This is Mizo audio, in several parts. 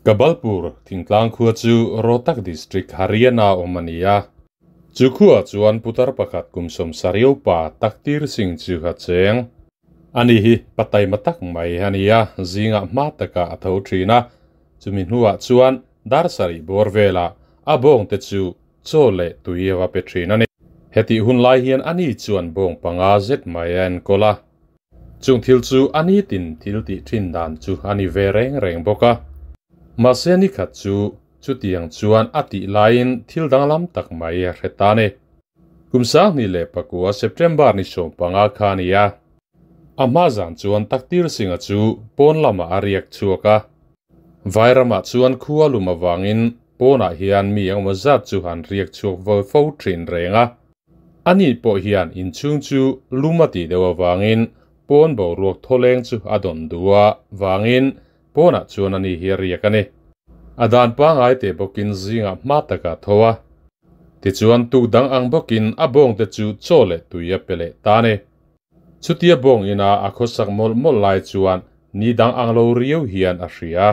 Kabalpur thingtlang khua chu Rohtak district Haryana awm a ni a. Chu khuaah chuan putar pakhat kum sawmsarih upa Taktir Singh chu a cheng. Ani hi pa taima tak mai a ni a, zingah hma takah a tho thin a. Chumi hnuah chuan dar sarih bawr velah a bawngte chu chaw leh tui a va pe thin a ni. Hetih hun lai hian ani chuan bawng panga zet mai a enkawl a. Chung thil chu a nitin thil tih thin dan chu a ni ve reng reng bawk a. Mahse nikhat chu chutiang chuan a tih laiin thil danglam tak mai a hre ta a ni. Kum 2009 September ni 15 kha a ni a. A hma zan chuan Taktir Singh-a chu pawn lamah a riak chhuak a. Vairamah chuan khua lum avangin pawnah hian mi engemaw zat chu an riak chhuak vo fo thin reng a. Ani pawh hian inchhung chu lum a tih deuh avangin pawn boruak thawleng chu a dawn duh a vangin pawnah chuan ani hi a riak a ni. A dan pangai teh bawkin zingah hma takah tho a. Tichuan tuk dang ang bawkin a bawngte chu chaw leh tui a pe leh ta a ni. Chutia bawng ina a khawsak mawlh mawlh lai chuan ni dang ang lo riau hian a hria.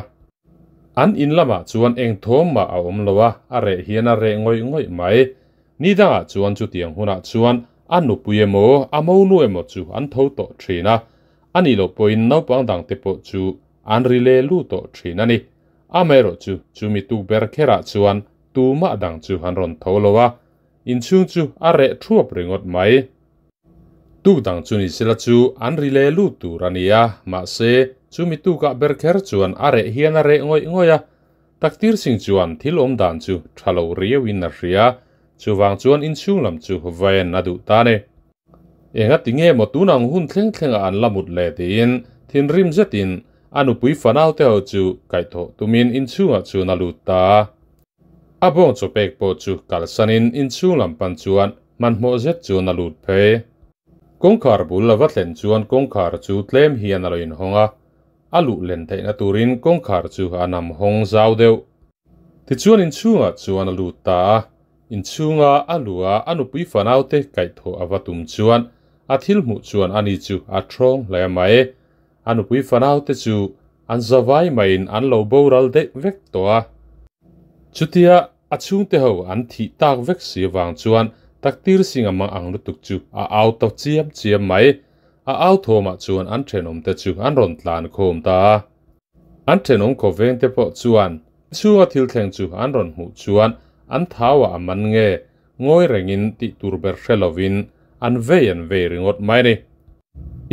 An in lamah chuan eng thawm mah a awm lo a, a reh hian a reh ngawih ngawih mai. Ni dangah chuan chutiang hunah chuan a nupui emaw, a monu emaw chu an tho tawh thin a, a nih loh pawhin naupang dangte pawh chu an ri le lu tawh thin a ni. Amaherawhchu chumi tuk ber kherah chuan tumah dang chu an rawn tho lo a, inchhung chu a reh thuap ringawt mai. Tuk dang chu ni sela chu an ri le lut tur a ni a, mahse chumi tukah ber kher chuan a reh hian a reh ngawih ngawih a. Taktir Singh chuan thil awm dan chu tha lo riauin a hria, chuvang chuan inchhung lam chu vaen a duh ta a ni. Enga ti nge maw tun ang hun thleng thlengah an la mut le tiin thinrim zetin a nupui fanau te ho chu kaihthawh tumin inchhungah chuan a lut ta a. A bawng chaw pek pawh chu kalsanin inchhung lam pan chuan hmanhmawh zet chuan a lut phei. Kawngkhar bul a va thlen chuan kawngkhar chu tlem hian a lo inhawng a, a luh len theihna turin kawngkhar chu a nam hawng zau deuh. Tichuan inchhungah chuan a lut ta a, inchhunga a luh a a nupui fanaute kaihthawh a va tum chuan a thil hmuh chuan ani chu a thawng hle mai. A nupui fanaute chu an zavai maiin an lo boral daih vek tawh a. Chutia a chhungte ho an thih tak vek si avang chuan Taktir Singh-a mang ang lutuk chu a au ta chiam chiam mai. A au thawmah chuan an thenawmte chu an rawn tlan khawm ta a. An thenawm khawvengte pawh chuan chhunga thil thleng chu an rawn hmuh chuan an thauah a man nge ngawi rengin tih tur ber hre lovin an vei an vei ringawt mai a ni.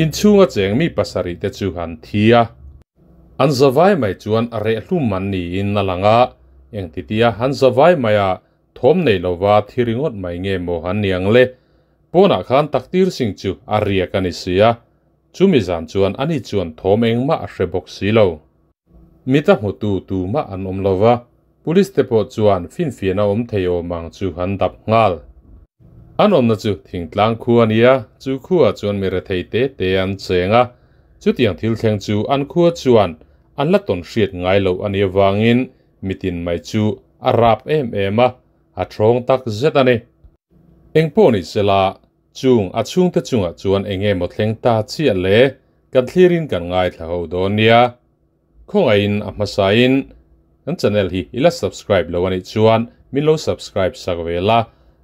Inchhunga cheng mi pasarih te chu an thi a, an zavai mai chuan a reh hlum an niin a lang a, engtitia an zavai maia thawm nei lova thi ringawt mai nge maw an ni ang le? Pawnah khan Taktir Singh chu a riak a ni si a, chumi zan chuan ani chuan thawm engmah a hre bawk si lo. Mita hmutu tumah an awm lova, Police te pawh chuan finfiahna awm thei awm ang chu an dap nghal. An awmna chu thingtlang khu a nia, chu khuaah chuan mi rethei te te an cheng a, chutiang thil thleng chu an khua chuan an la tawn hriat ngai loh a nih avangin mitin mai chu a rap em em a, a thawng tak zet a ni. Engpawh ni sela, chung a chhungte chungah chuan enge maw thleng ta chiah le, kan thlirin kan ngaithla ho dawn nia. Khawngaihin a hmasain kan channel hi i la subscribe lo anih chuan min lo subscribe sak ve la,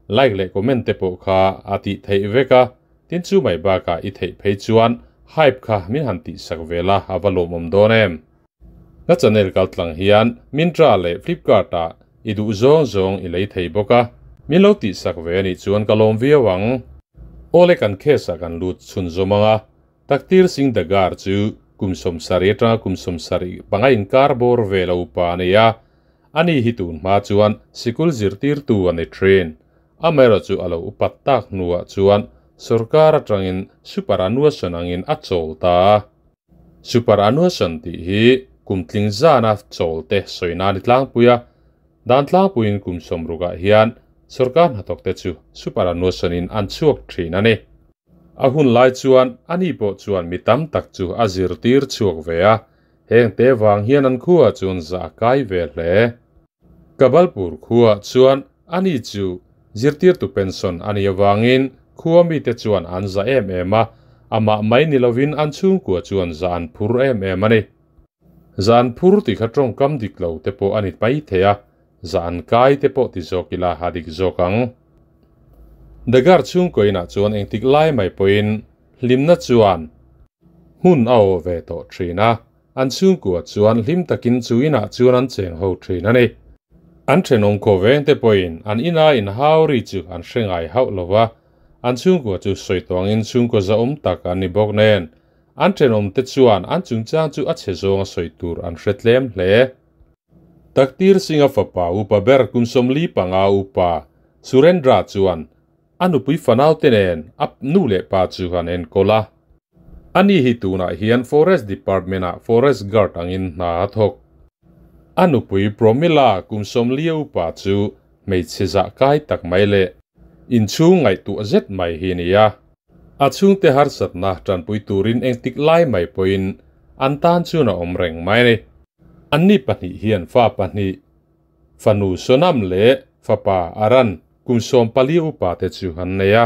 like leh comment te pawh kha a tih theih vek a, tin chu mai bakah i theih phei chuan hype kha min han tih sak ve la a va lawmawm dawn em. Ka channel kal tlang hian Myntra leh Flipkart ah i duh zawng zawng i lei thei bawk a, min lo tih sak ve anih chuan ka lawm viau ang. Awle kan case ah kan lut chhunzawm ang a, Taktir Singh Dagar chu kum 70 atanga kum 75 inkar bawr ve lo upa a ni a, ani hi tun hma chuan sikul zirtirtu a ni thin. Amaherawh chu a lo upat tak hnuah chuan sorkar atangin superannuation angin a chawl ta a. Superannuation tih hi kum tling zana chawl te sawi nan i tlangpui a, dan tlangpuiin kum 60ah hian sorkar hnathawkte chu superannuation in an chhuak thin a ni. A hun lai chuan ani pawh chuan mi tam tak chu a zirtir chhuak ve a, heng te vang hian an khuaah chuan zah a kai ve hle. Kabalpur khuaah chuan ani chu zirtirtu pension a nih avangin khua mite chuan an za em em a, amah mai ni lovin an chhungkua chuan zah an phur em em a ni. Zan phur tih kha tawngkam dik lo te pawh a ni mai thei a, zan kai te pawh ti zawk ila a dik zawk ang. Dagar chhungkaw inah chuan engtik lai mai pawhin hlimna chuan hmun a aw ve tawh thin a, an chhungkua chuan hlim takin chu inah chuan an cheng ho thin a ni. An thenawm khawveng te pawhin an ina inhau ri chu an hre ngai hauh lo va, an chhungkua chu sawi tawngin chhungkaw zahawm tak an ni bawk nen, an thenawm te chuan an chungchang chu a chhe zawnga sawi tur an hre tlem hle. Taktir Singh-a fapa upa ber kum 45 upa Surendra chuan a nupui fanau te nen a nu leh pa chu an enkawl a. Ani hi tunah hian Forest Department-ah Forest Guard angin hna a thawk. A nupui Promila kum 40 upa chu hmeichhe zah kai tak mai leh inchhung ngaihtuah zet mai hi a ni a. A chhungte harsatna tanpui turin engtik lai mai pawhin an tan chuan a awm reng mai a ni. Anni pahnih hian fa pahnih, fanu Sonam leh fapa Aran kum 14 upa te chu an nei a.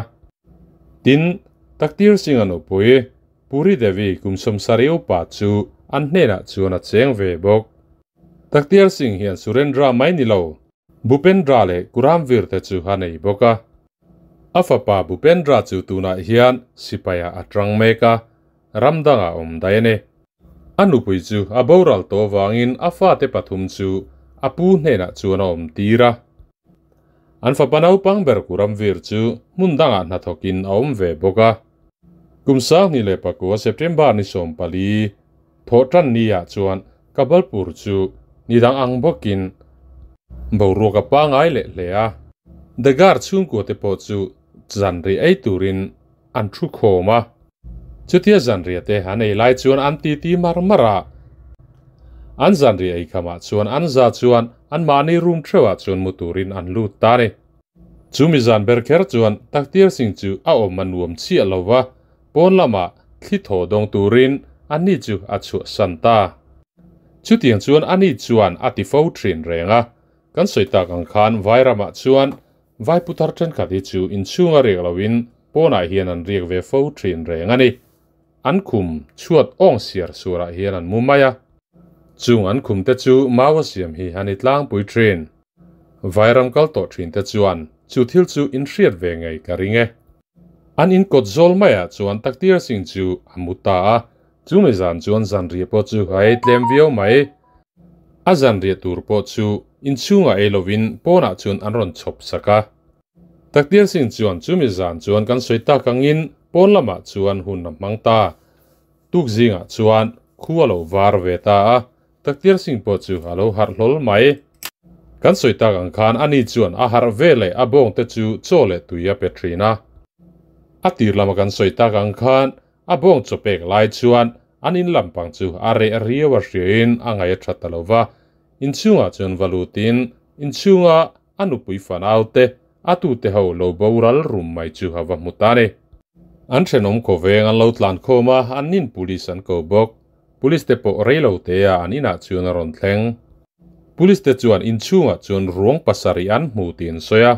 Tin, Taktir Singh-a nupui Puri Devi kum 70 upa chu an hnenah chuan a cheng ve bawk. Taktir Singh hian Surendra mai ni lo, Bhupendra leh Kuramvir te chu a nei bawk a. A fapa Bhupendra chu tunah hian sipaiah a tang mek a, ram dangah awm daih a ni. A nupui chu a boral tawh avangin a fate pathum chu a pu hnenah chuan a awm tir a. An fapa naupang ber Kuramvir chu hmun dangah hnathawkin a awm ve bawk a. Kum 2009 September ni 14 thawh tan ni-ah chuan Kabalpur chu nidang ang bawkin boruak a pangai leh hle a. Dagar chhungkua te pawh chu zanri ei turin an thu khawm a. Chutia zanria te an ei lai chuan an titi mar mar a. An zanri ei khamah chuan an za chuan an mahni room theuhah chuan mu turin an lut ta a ni. Chumi zan ber kher chuan Taktir Singh chu a awm a nuam chiah lo va, pawn lamah thli thaw dawng turin ani chu a chhuahsan ta. Chutiang chuan ani chuan a ti fo thin reng a, kan sawi tak ang khan vai ramah chuan vai putar thenkhat hi chu inchhunga riak loin pawnah hian an riak ve fo thin reng a ni. An khum chhuat awng siar suarah hian an mu mai a. Chung an khum te chu mau a siam hi a ni tlangpui thin. Vai ram kal tawh thin te chuan chu thil chu in hriat ve ngei ka ring e. An in kawt zawl maiah chuan Taktir Singh chu a mu ta a, chumi zan chuan zanriah pawh chu a ei tlem viau mai. A zanriah tur pawh chu inchhungah ei lovin pawnah chuan an rawn chhawp sak a. Taktir Singh chuan chumi zan chuan kan sawi tak angin pawn lamah chuan hun a hmang ta. Tuk zingah chuan khu a lo var ve ta a, Taktir Singh pawh chu a lo harh hlawl mai. Kan sawi tak ang khan ani chuan a harh ve leh a bawng te chu chaw leh tui a pe thin a. A tir lama kan sawi tak ang khan a bawng chaw pek lai chuan an in lampang chu a reh riau a hriain a ngaih a tha ta lo va, inchhungah chuan va lutin inchhunga a nupui fanau te a tute ho lo boral rum mai chu a va hmu ta a ni. An thenawm khawveng an lo tlan khawm a, an nin police an ko bawk. Police te pawh rei lo te a an inah chuan a rawn thleng. Police te chuan inchhungah chuan ruang pasarih an hmu tih an sawi a.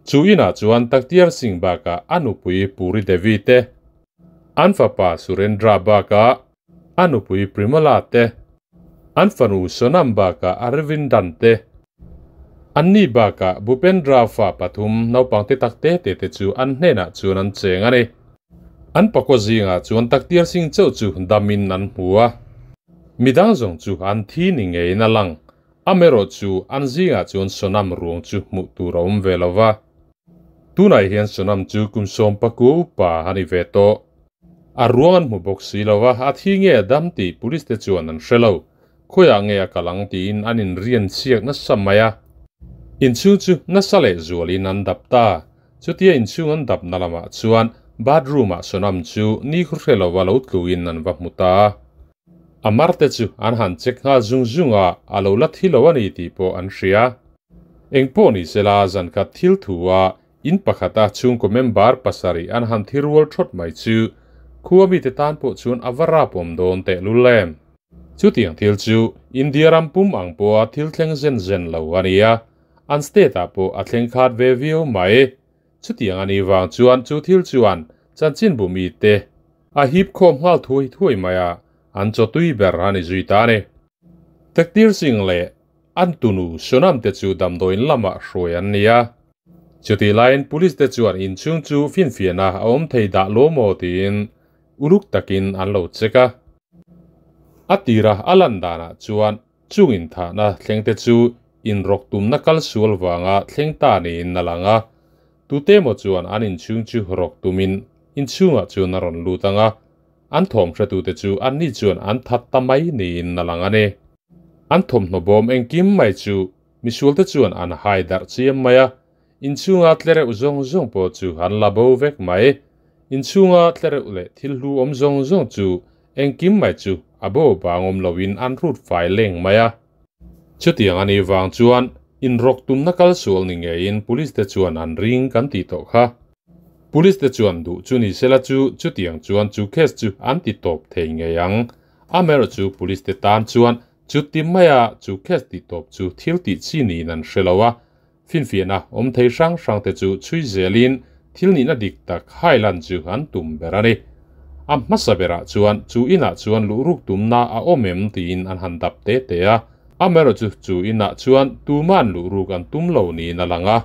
Chu inah chuan Taktiar Singh bakah a nupui Puri Devi te, an fapa Surendra bakah a nupui Primala te, an fanu Sonam bakah Arvindan te, anni bakah Bhupendra fa pathum naupang te tak te te te chu an hnenah chuan an cheng a ni. An pakua zingah chuan Taktiar Singh chauh chu damin an hmu a, midang zawng chu an thi ni ngeiin a lang. Amaherawh chu an zingah chuan Sonam ruang chu hmuh tur a awm ve lo va. Tunah hian Sonam chu kum 19 upa a ni ve tawh. A ruang an hmu bawk si lo va, a thi nge a dam tih police te chuan an hre lo. Khawiah nge a kal ang tiin an inrian chhiak nasa mai a. Inchhung chu nasa leh zualin an dap ta. Chutia inchhung an dapna lamah chuan bathroom-ah Sonam chu ni khu hre lova lo tluin an va hmu ta a. A mar te chu an han check nghal zung zung a, a lo la thi lo a ni tih pawh an hria. Eng pawh ni sela zan khat thil thu a in pakhata chhungkaw member pasarih an han thi rual thawt mai chu khua mite tan pawh chuan a va rap awm dawn teh lul em. Chutiang thil chu India ram pum ang pawha thil thleng zen zen lo a ni a, an state-ah pawh a thleng khat ve viau mai. Chutiang a nih vang chuan chu thil chuan chanchinbu mite a hip khawm nghal thuai thuai mai a. an chaw tui ber a ni zui ta a ni. Taktir Singh leh an tunu Sonam te chu damdawiin lamah hruai an ni a. Chutih laiin police te chuan inchhung chu finfiahna a awm thei dah lo maw tiin uluk takin an lo check a. A tira a lan danah chuan chung inthahna thleng te chu inrawk tumna kal sual vanga thleng ta niin a lang a. Tute emaw chuan an inchhung chu rawk tumin inchhungah chuan a rawn lut ang a, an thawm hretute chu anni chuan an that ta mai niin a lang a ni. An thawmhnaw bawm engkim mai chu misualte chuan an hai darh chiam mai a, inchhunga tlereuh zawng zawng pawh chu an la bo vek mai. Inchhunga tlereuh leh thil hlu awm zawng zawng chu engkim mai chu a bo bang awm loin an rut fai leng mai a. Chutiang a nih vang chuan inrawk tumna kal sual ni ngeiin police te chuan an ring kan tih tawh kha. Police te chuan duh chu ni sela chu chutiang chuan chu case chu an ti tawp thei ngei ang. Amaherawh chu police te tan chuan chuti maia chu case ti tawp chu thil tih chi niin an hre lo a. Finfiahna awm thei hrang hrang te chu chhui zelin thil nihna dik tak hailan chu an tum ber a ni. A hmasa berah chuan chu inah chuan luhruk tumna a awm em tiin an han dap te te a. Amaherawhchu chu inah chuan tuman luhruk an tum lo niin a lang a.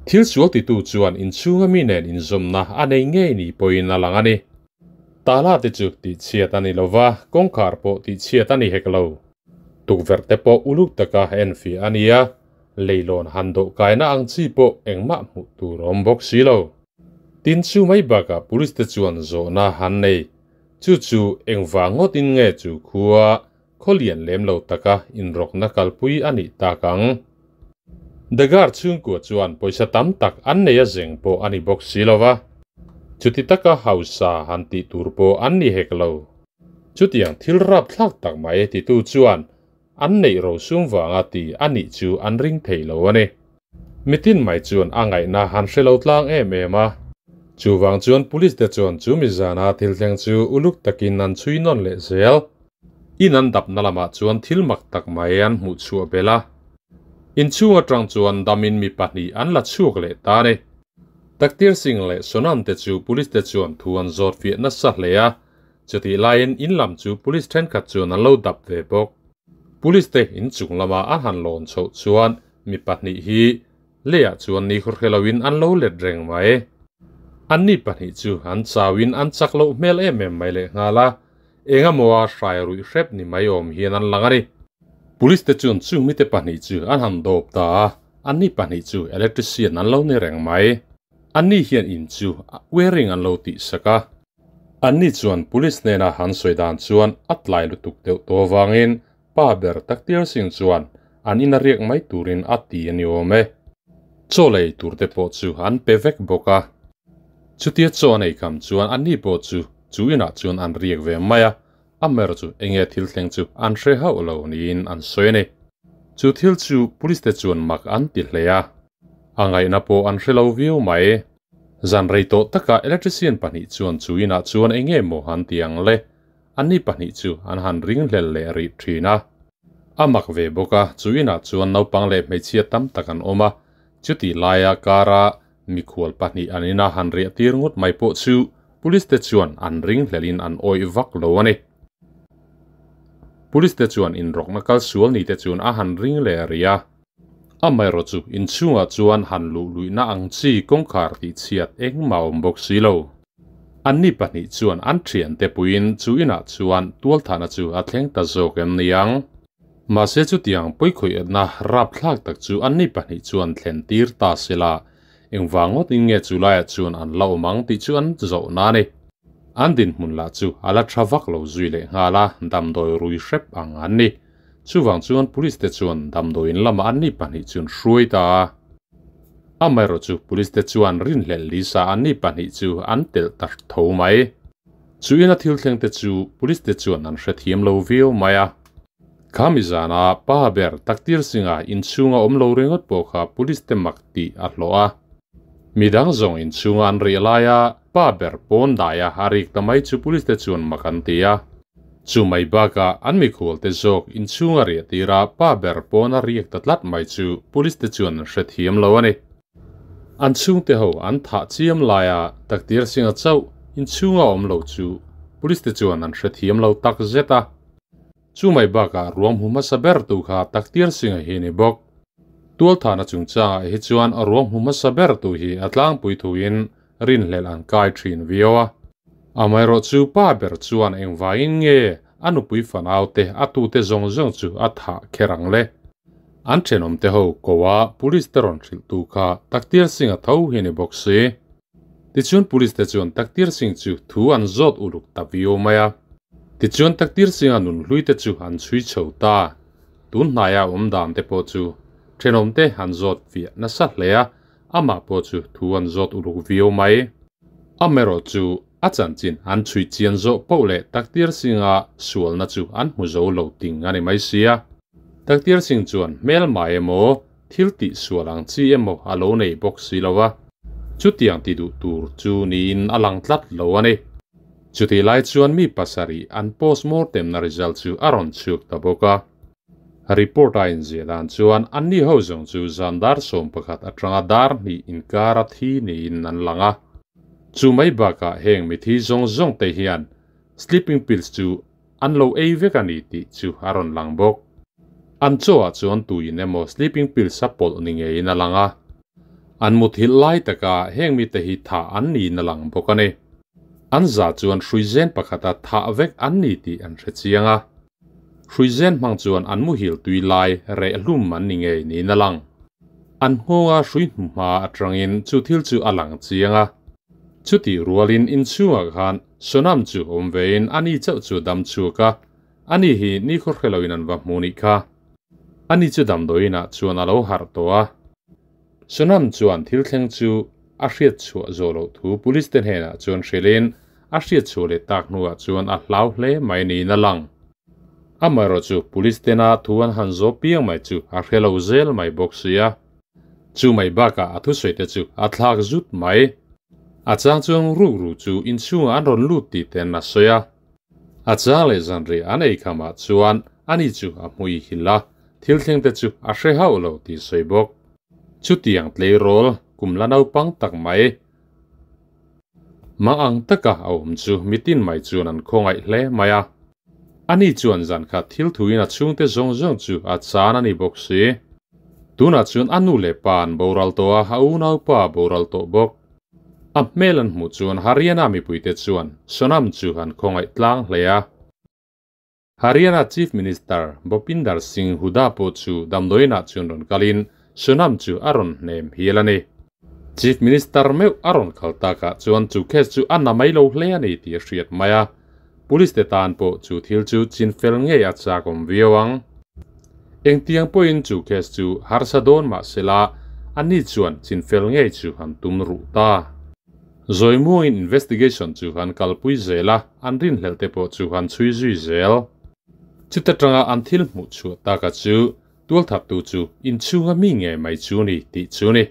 Thil sual titu chuan inchhunga mi nen inzawmna a nei ngei ni pawhin a lang a ni. Tala te chu tihchhiat a ni lova, kawngkhar pawh tihchhiat a ni hek lo. Tukverh te pawh uluk taka enfiah a ni a, leilawn han dawh kaina ang chi pawh engmah hmuh tur a awm bawk si lo. Tin chu mai bakah police te chuan zawhna han nei. Chu chu engvang ngawtin nge chu khua khaw lian lem lo taka inrawkna kalpui a nih tak ang? Dagar chhungkua chuan pawisa tam tak an nei a zeng pawh a ni bawk si lo va, chuti taka hausa han tih tur pawh an ni hek lo. Chutiang thil rapthlak tak mai titu chuan an neih rosum vanga ti a nih chu an ring thei lo a ni. Mitin mai chuan a ngaihna han hre lo tlang em em a. Chuvang chuan police te chuan chu mizana thil thleng chu uluk takin an chhui nawn leh zel. In an dapna lamah chuan thil mak tak mai an hmuh chhuah belh a. Inchhung atang chuan damin mi pahnih an la chhuak leh ta a ni. Taktir Singh leh Sonam te chu police te chuan thu an zawt fiah nasa hle a. Chutih laiin in lam chu police thenkhat chuan an lo dap ve bawk. Police te inchung lama an han lawn chhoh chuan mi pahnih hi leiah chuan ni khawhre loin an lo let reng mai. Anni pahnih chu an chauin an chak loh hmel em em mai lehnghal a, eng emaw a hrai ruih hrep ni mai awm hian an lang a ni. Police te chuan chung mite pahnih chu an han dawp ta a, anni pahnih chu electrician an lo ni reng mai. Anni hian in chu wiring an lo tihsak a. Anni chuan police hnena han sawi dan chuan a tlai lutuk deuh tawh avangin pa ber Taktir Singh chuan an ina riak mai turin a ti a ni awm e. Chaw lei tur te pawh chu an pe vek bawk a. Chutia chaw an ei kham chuan anni pawh chu chu inah chuan an riak ve mai a, amaherawh chu enge thil thleng chu an hre hauh lo niin an sawi a ni. Chu thil chu police te chuan mak an ti hle a, a ngaihna pawh an hre lo viau mai. Zan rei tawh takah electrician pahnih chuan chu inah chuan enge maw han ti ang le? Anni pahnih chu an han ring hlel leh rih thin a. A mak ve bawk a, chu inah chuan naupang leh hmeichhia tam tak an awm a, chutih laia kara mikhual pahnih an ina han riah tir ngawt mai pawh chu police te chuan an ring hlelin an awih vak lo a ni. Police te chuan inrawkna kal sual ni te chuan a han ring leh rih a. Amaherawh chu inchhungah chuan han luh luihna ang chi kawngkhar tih chhiat engmah awm bawk si lo. Anni pahnih chuan an thiante puiin chu inah chuan tualthahna chu a thleng ta zawk em ni ang. Mahse chutiang pawikhawihna rapthlak tak chu anni pahnih chuan thlen tir ta sela, engvang ngawtin nge chu laiah chuan an la awm ang tih chu an zawhna a ni. An dinhmun lah chu a la tha vak lo zui leh nghal a, damdawi rui hrep ang an ni. Chuvang chuan police te chuan damdawiin lamah anni pahnih chuan hruai ta a. Amaherawh chu police te chuan rinhlelh Lisa anni pahnih chu an telh ta tho mai. Chu ina thil thleng te chu police te chuan an hrethiam lo viau mai a. Kha mizana pa ber Taktir Singh-a inchhunga awm lo ringawt pawh kha police te mak tih a hlawh a. Midang zawng inchhunga an rih laia pa ber pawn daia a rik ta mai chu police te chuan mak an ti a. Chu mai bakah an mikhual te zawk inchhunga riah tira pa ber pawn a riak ta tlat mai chu police te chuan an hrethiam lo a ni. An chhungte ho an thah chiam laia Taktir Singh-a chauh inchhunga awm lo chu police te chuan an hrethiam lo tak zet a. Chu mai bakah ruang hmu hmasa ber tu kha Taktir Singh-a hi ni bawk. Tualthahna chungchangah hi chuan ruang hmu hmasa ber tu hi a tlangpui thuin rinhlelh an kai thin viau a. Amaherawh chu pa ber chuan engvangin nge a nupui fanaute a tute zawng zawng chu a thah kher ang le? An thenawmte ho ko a police te rawn hrilh tu kha Taktir Singh-a tho hi ni bawk si. Tichuan police te chuan Taktir Singh chu thu an zawt uluk ta viau mai a. Tichuan Taktir Singh-a nunhlui te chu an chhui chho ta. Tun hnaia awm dan te pawh chu thenawmte an zawt fiah nasa hle a, amah pawh chu thu an zawt uluk viau mai. Amaherawh chu a chanchin an chhui chian zawh poh leh Taktir Singh-a sualna chu an hmu zo lo ting a ni mai sia. Taktir Singh chuan hmelmai emaw thil tih sual ang chi emaw a lo nei bawk si lo a, chutiang ti duh tur chu niin a lang tlat lo a ni. Chutih lai chuan mi pasarih an postmortem na result chu a rawn chhuak ta bawk a. Report a inziah dan chuan anni ho zawng chu zan dar 11 atanga dar hnih inkar a thi niin an lang a. Chu mai bakah heng mithi zawng zawng te hian sleeping pills chu an lo ei vek a ni tih chu a rawn lang bawk. An chaw ah chuan tuin emaw sleeping pills a pawlh ni ngeiin a lang a. An muthilh lai taka heng mite hi thah an niin a lang bawk a ni. An za chuan hruizen pakhata thah vek an ni tih an hre chiang a. Hruizen hmang chuan an muhil tui lai reh hlum an ni ngei niin a lang. An nghawnga hrui hnuhma atangin chu thil chu a lang chiang a. Chutih rualin inchhungah khan Sonam chu awm vein ani chauh chu dam chhuak a, ani hi nikhaw hre loin an va hmu nih kha. Ani chu damdawiinah chuan a lo harh tawh a. Sonam chuan thil thleng chu a hriat chhuah zawh loh thu police te hnenah chuan hrilhin a hriat chhuah leh tak hnuah chuan a hlau hle mai niin a lang. Amaherawh chu police tena thu an han zawh piang mai chu a hre lo zel mai bawk si a. Chu mai bakah a thusawi te chu a thlak zut mai. A chang chuan ruk ru chu inchhungah an rawn lut tih ten a sawi a. A chang leh zanriah an ei khamah chuan ani chu a hmui hil a, thil thleng te chu a hre hauh lo tih sawi bawk. Chutiang tleirawl kum la naupang tak mai mang ang taka a awm chu mitin mai chuan an khawngaih hle mai a. Ani chuan zan khat thil thuin a chhungte zawng zawng chu a chan a ni bawk si. Tunah chuan a nu leh pa an boral tawh a, a unaupa a boral tawh bawk. A hmel an hmuh chuan Haryana mipuite chuan Sonam chu an khawngaih tlang hle a. Haryana Chief Minister Bhupinder Singh Hooda pawh chu damdawiinah chuan rawn kalin Sonam chu a rawn hnem hial a ni. Chief Minister meuh a rawn kal takah chuan chu case chu a na mai lo hle a ni tih a hriat mai a. Police te tan pawh chu thil chu chinfel ngei a chak awm viau ang. Engtiang pawhin chu case chu harsa dawn mah sela ani chuan chinfel ngei chu an tum ruh ta. Zawimuangin investigation chu han kalpui zel a, an rinhlelh te pawh chu han chhui zui zel. Chuta tanga an thil hmuh chhuah taka chu Tualthattu chu inchhunga mi nge mai chu ni tih chu ni.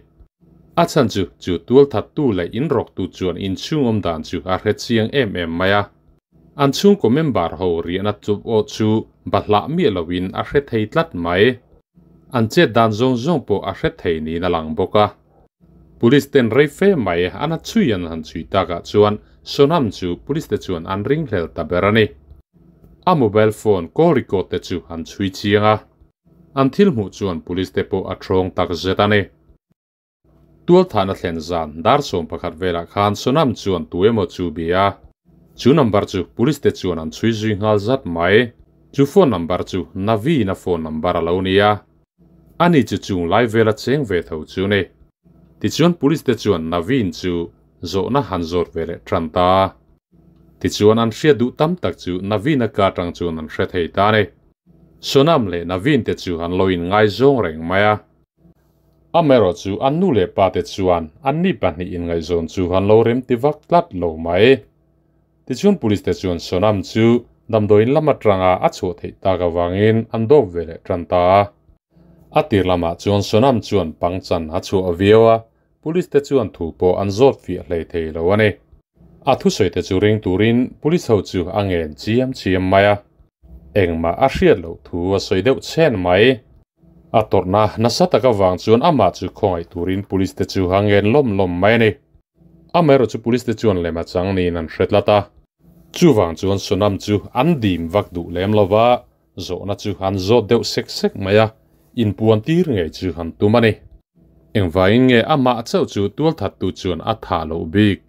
A chhan chu chu tualthattu leh inrawktu chuan inchhung awm dan chu a hre chiang em em mai a. An chhungkaw member ho riahna chup aw chu bahlah miah loin a hre thei tlat mai. An chet dan zawng zawng pawh a hre thei niin a lang bawk a. Police ten rei fe mai an a chhui an han chhui takah chuan Sonam chu police te chuan an ringhlel ta ber a ni. A mobile phone call record te chu an chhui chiang a. An thil hmuh chuan police te pawh a thawng tak zet a ni. Tualthahna thlen zan dar 11 velah khan Sonam chuan tu emaw chu bia a. Chu number chu police te chuan an chhui zui nghal zat mai. Chu phone number chu Naveen-a phone number a lo ni a. Ani chu chung lai vela cheng ve tho chu ni. Tichuan police te chuan Naveen chu zawhna han zawt ve leh tan ta. Tichuan an hriat duh tam tak chu Naveen-a ka atang chuan an hre thei ta a ni. Sonam leh Naveen te chu an lo inngaizawng reng mai a. Amaherawh chu an nu leh pa te chuan anni pahnih inngaihzawn chu an lo rem ti vak tlat lo mai. Tichuan police te chuan Sonam chu damdawiin lam atanga a chhuah theih tak avangin an dawp ve leh tan ta a. A tir lamah chuan Sonam chuan pangchan a chhuah viau a, police te chuan thu pawh an zawt fiah hlei thei lo a ni. A thusawi te chu ring turin police ho chu a ngen chiam chiam mai a. Engmah a hriat loh thu a sawi deuh chhen mai. A tawrhna nasa tak avang chuan amah chu khawngaih turin police te chu a ngen lawm lawm mai a ni. Amaherawh chu police te chuan lem a chang niin an hre tlat a. Chuvang chuan Sonam chu an dim vak duh lem lova, zawhna chu an zawt deuh sek sek mai a, inpuan tir ngei chu han tum a ni. Engvaiin nge amah chauh chu tualthattu chuan a thah loh bik?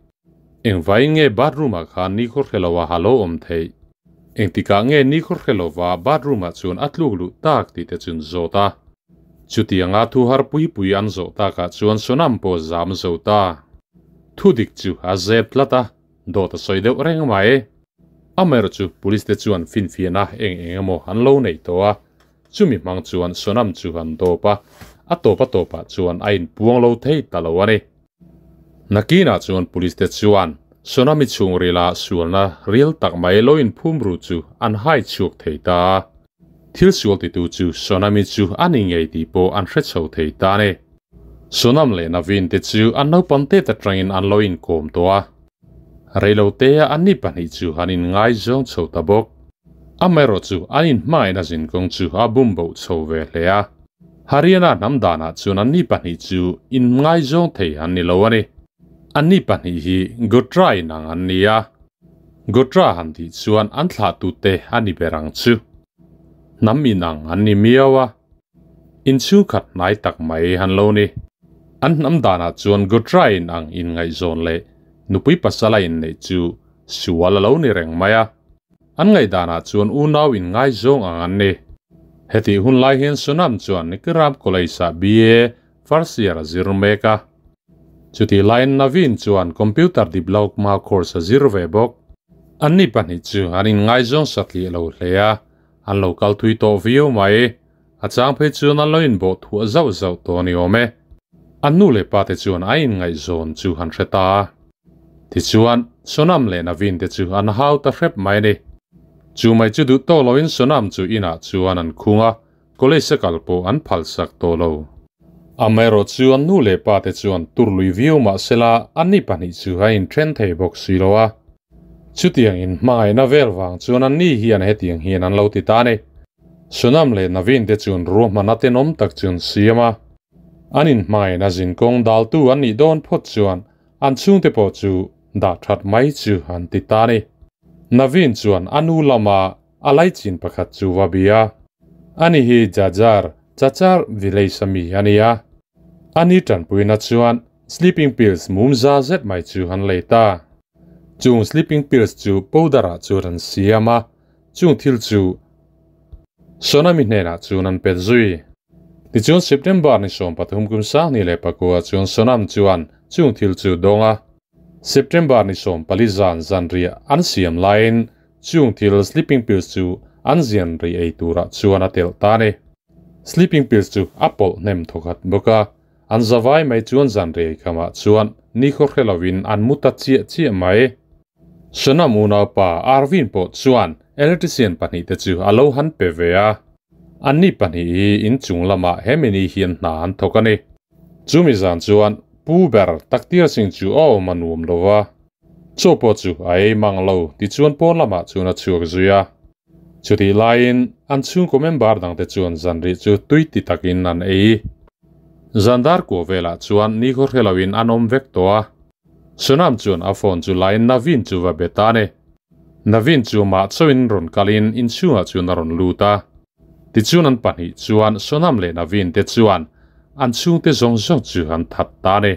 Engvaiin nge bathroom ah khan nikhaw hre lova ha lo awm theih? Engtikah nge nikhaw hre lova bathroom ah chuan a tluk luh tak tih te chuan zawt a. Chutianga thu har pui pui an zawh takah chuan Sonam pawh zam zo ta. Thu dik chu a zep tlat a, dawt a sawi deuh reng mai. Amaherawhchu chu police te chuan finfiahna eng eng emaw an lo nei tawh a, chumi hmang chuan Sonam chu an dawp a, a tawp a tawpah chuan a inpuang lo thei ta lo a ni. Nakinah chuan police te chuan Sonami chhungrila sualna ril tak mai lo inphum ru chu an hai chhuak thei ta a, thil sual titu chu Sonami chu a ni ngei tih pawh an hre chho thei ta a ni. Sonam leh Naveen te chu an naupang tet atangin an lo inkawm tawh a, Reilotea an ni pahnih chu an inngaizawng chho ta bawk. Amaherawhchu an inhmangaihna zinkawng chu a bum boh chho ve hle a. Haryana hnam danah chuan an ni pahnih chu inngaizawng thei an ni lo a ni. An ni pahnih hi Gotra inang an ni a. Gotra han tih chuan an thlahtute a ni ber ang chu. Hnam inang an ni miau a. Inchhungkhat hnai tak mai han lo ni. An hnam danah chuan Gotra inang inngaihzawn leh Nupui pasal a inneih chu sual a lo ni reng mai a, an ngaihdanah chuan unau inngaizawng ang an ni. Hetih hun lai hian Sonam chuan Nikiram College-ah BA first year a zir mek a. Chutih laiin Naveen chuan Computer Diploma course a zir ve bawk. Anni pahnih chu an inngaizawng satliah lo hle a, an lo kal thui tawh viau mai. A chang phei chuan an lo inbawh thuah zauh zauh tawh a ni awm e. An nu leh pa te chuan a inngaihzawn chu han hre ta a. Tichuan, Sonam leh Naveen te chu an hau ta hrep mai a ni. Chu mai chu duh tawh loin Sonam chu inah chuan an khung a, college a kal pawh an phalsak tawh lo. Amaherawh chu an nu leh pa te chuan tur lui viau mah sela anni pahnih chu a inthen thei bawk si lo a. Chutiang in hmangaihna vel vang chuan anni hian hetiang hian an lo ti ta a ni. Sonam leh Naveen te chuan ruahman a tenawm tak chu an siam a. An inhmangaihna zinkawng daltu an nih dawn phawt chuan an chhungte pawh chu dah that mai chu an ti ta a ni. Naveen chuan a nu lama a laichin pakhat chu va bia. Ani hi Jajar, Chachar village a mi a ni a. Ani tanpuina chuan sleeping pills mum za zet mai chu an lei ta. Chung sleeping pills chu powder ah chuan an siam a, Chung thil chu Sonami hnenah chuan an pet zui. Tichuan September ni 13 kum 2009 chuan Sonam chuan chung thil chu dawng a. September ni 14 zan zanriah an siam laiin chung thil sleeping pills chu an zian rei ei turah chuan a telh ta a ni. Sleeping pills chu a pawlh hnem thawkhat bawk a, an zavai mai chuan zanriah eikham ah chuan nikhaw hre lovin an mu ta chiah chiah mai. Sonam unaupa Arvin pawh chuan electrician pahnihte chu a lo han pe ve a. Anni pahnih hi inchung lamah hemi ni hian hna an thawk a ni. Chumi zan chuan Pu ber Taktir Singh chu a awm a nuam lo va. Chaw pawh chu a ei mang lo tichuan pawn lamah chuan a chhuak zui a. Chutih laiin an chhungkaw member dangte chuan zanrih chu tui ti takin an ei. Zandar kua velah chuan nikhaw hre loin an awm vek tawh a. Sonam chuan a phone chu lain Naveen chu va be ta a ni. Naveen chu mah chauhin rawn kalin inchhungah chuan a rawn lut a. Tichuan an pahnih chuan Sonam leh Naveen te chuan an chhungte zawng zawng chu an that ta a ni.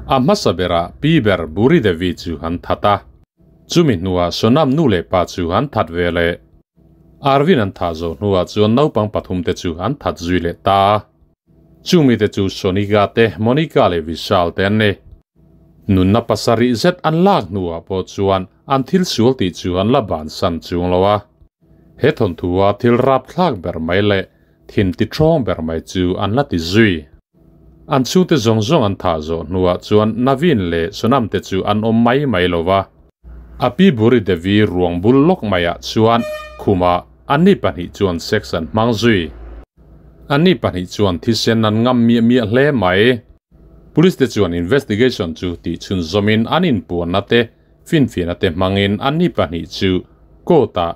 A hmasa berah Pi ber Buri Devi chu an that a. Chumi hnuah Sonam nu leh pa chu an that ve leh. Arvind an thah zawh hnuah chuan naupang pathum te chu an that zui leh ta a. Chung mite chu Sonika te, Monica leh Vishal te an ni. Nunna pasarih zet an lak hnuah pawh chuan an thil sual tih chu an la bansan chung lo a. He thawnthua thil rapthlak ber mai leh thin ti ṭhawng ber mai chu an la ti zui. An chhungte zawng zawng an thah zawh hnuah chuan Naveen leh Sonam te chu an awm mai mai lo va. A pi Buri Devi ruang bul lawk maiah chuan khumah anni pahnih chuan sex an hmang zui. Anni pahnih chuan thisen an ngam miah miah hle mai. Police te chuan investigation chu tih chhunzawmin an inpuanna te, finfiahna te hmangin anni pahnih chu court ah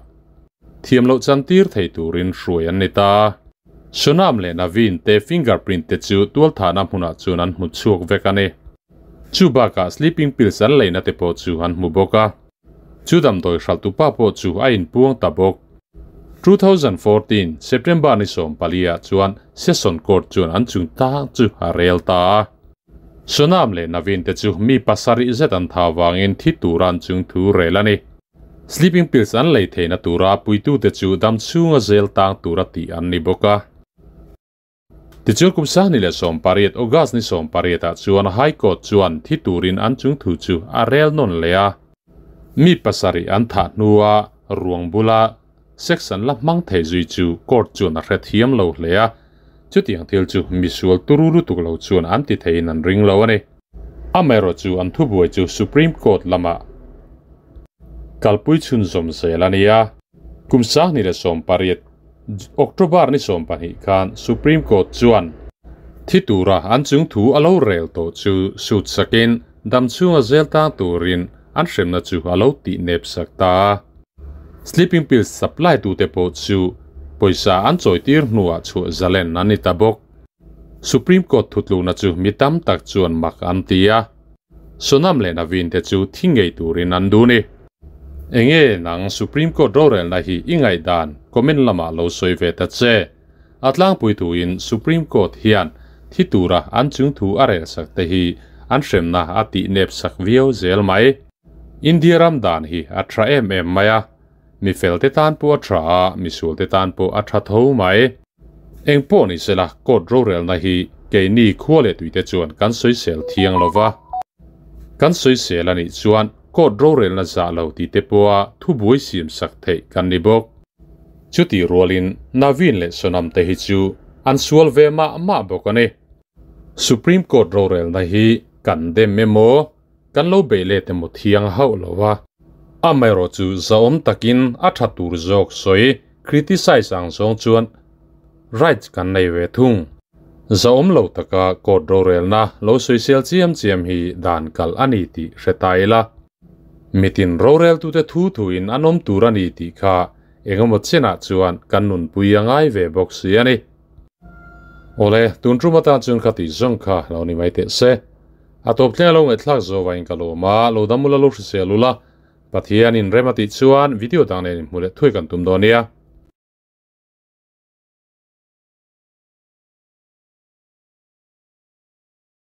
thiam loh chantir thei turin hruai an ni ta. Sonam leh Naveen te fingerprint te chu tualthahna hmunah chuan an hmu chhuak vek a ni. Chu bakah sleeping pills an leina te pawh chu an hmu bawk a. Chu damdawi hralh tupa pawh chu a inpuang ta bawk. 2014 September ni 14 ah chuan Session Court chuan an chung tang chu a rel ta a. Sonam leh Naveen te chu mi pasarih zet an tha vangin thi tura an chung thu rel a ni. Sleeping pills an lei theihna tura puitute chu dam chhunga zel tang tura tih an ni bawk a. Tichuan kum 2018 August ni 18 ah chuan High Court chuan thi turin an chung thu chu a rel nawn leh a. Mi pasarih an thah hnua ruang bula sex an la hmang thei zui chu court chuan a hre thiam lo hle a, chutiang thil chu misual turu lutuk lo chuan an ti theiin an ring lo a ni. Amaherawh chu an thubuai chu Supreme Court lamah kalpui chhunzawm zel a ni a. Kum 2018 October ni 12 khan Supreme Court chuan thi tura an chung thu a lo rel tawh chu sut sakin dam chhunga zel tang turin an hremna chu a lo tih nep sak ta a. Sleeping pills supply tute pawh chu pawisa an chawitir hnuah chhuah zalen an ni ta bawk. Supreme Court thutlukna chu mi tam tak chuan mak an ti a, Sonam leh Naveen te chu thi ngei turin an duh ni. Enge nang Supreme Court rorelna hi i ngaihdan comment lamah lo sawi ve ta che. A tlangpui thuin Supreme Court hian thi tura an chung thu a rel sak te hi an hremna a tih nep sak viau zel mai. India ram dan hi a tha em em mai a, mi fel te tan pawh a tha a, misual te tan pawh a tha tho mai. Eng pawh ni sela court rorelna hi keini khua leh tuite chuan kan sawisel thiang lo va. Kan sawisel a nih chuan court rorelna zah lo tih te pawha thubuai siam sak theih kan ni bawk. Chutih rualin Naveen leh Sonam te hi chu an sual ve mah mah bawk a ni. Supreme Court rorelna hi kan dem emaw, kan lo beih let emaw thiang hauh lo a. Amaherawh chu zahawm takin a tha tur zawk sawi criticize ang zawng chuan rights kan nei ve thung. Zahawm lo taka court rorelna lo sawisel chiam chiam hi dan kalh a ni tih hre ta ila. Mitin roreltute thu thuin an awm tur a ni tih kha engemaw chenah chuan kan nunpui a ngai ve bawk si a ni. Awle, tun tum atan chuan kha tih zawng kha lo ni mai teh se. A tawp thleng a lo ngaihthlak zawh vangin ka lawm a, lo dam ula lo hrisel ula, Pathianin rem a tih chuan video dang nen inhmu leh thuai kan tum dawn nia.